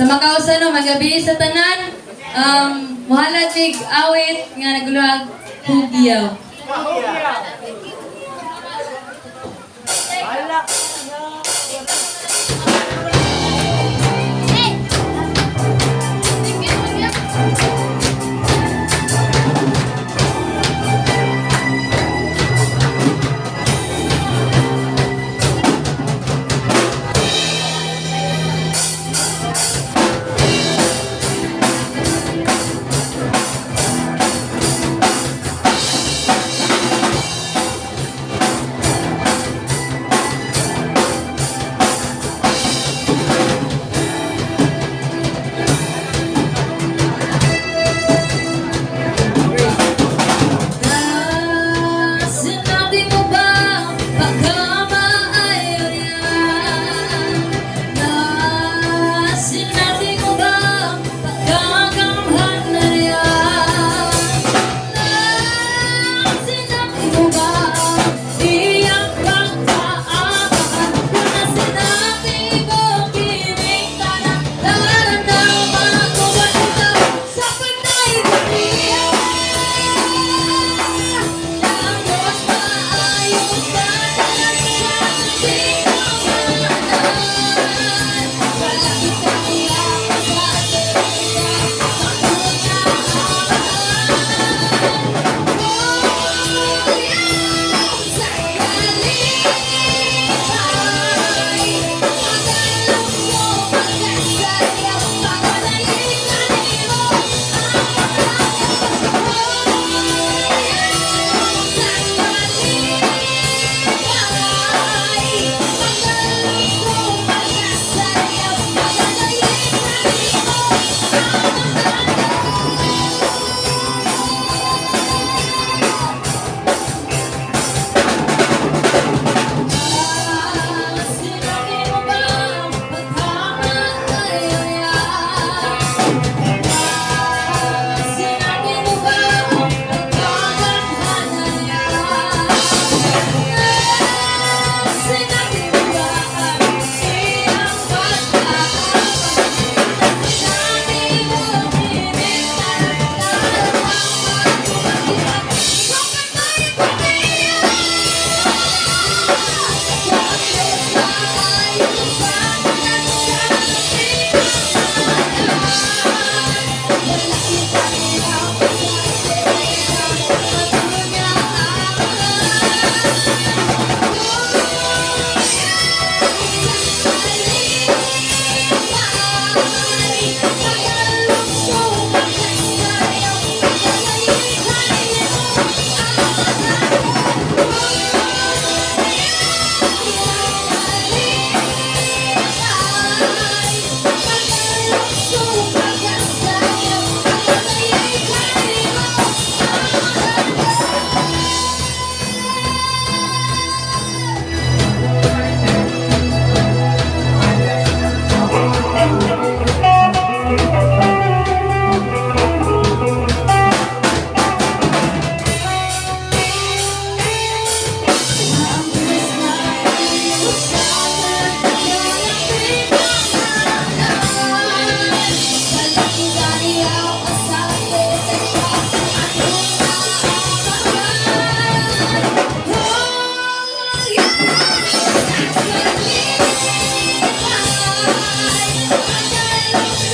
Sa makausa no, magabi sa tanan, muhalad mig awit nga naguluhag Hugyaw. Sinabi mo ba pagkamaayo niya? Na sinabi mo ba pagkakamhan na niya? Na sinabi mo ba iyang pagkaabahan? Na sinabi mo kining tanan naramdaman ko ba ikaw sa panay niya? Ang Diyos maayo sa tanan sa sinamanan. Kalapit ang iya sa sa kalipay, Magalukso, magasayaw, pagdaligan nimo sa kalipay, Magalukso, magasayaw, pagdaligan nimo ang Sinabi mo ba pagkamaayo niya? Sinabi mo ba pagkagamhanan niya? Sinabi mo ba iyang pagkaabahan? Sinabi mo kining tanan naramdaman ko ba ikaw sa panay niya? Ang Diyos maayo sa tanan sa sinamanan. Malapit ang iyang pagkasira, patuloy ang sa kalipay, Magalukso, magasayaw, pagdaligan nimo ang sa kalipay, Magalukso, magasayaw, pagdaligan nimo ang Ang Diyos maayo sa tanan sa Kalakitan iyaw sa siya atong naabahan. Oh, yeah, sa kalipay, Magalukso,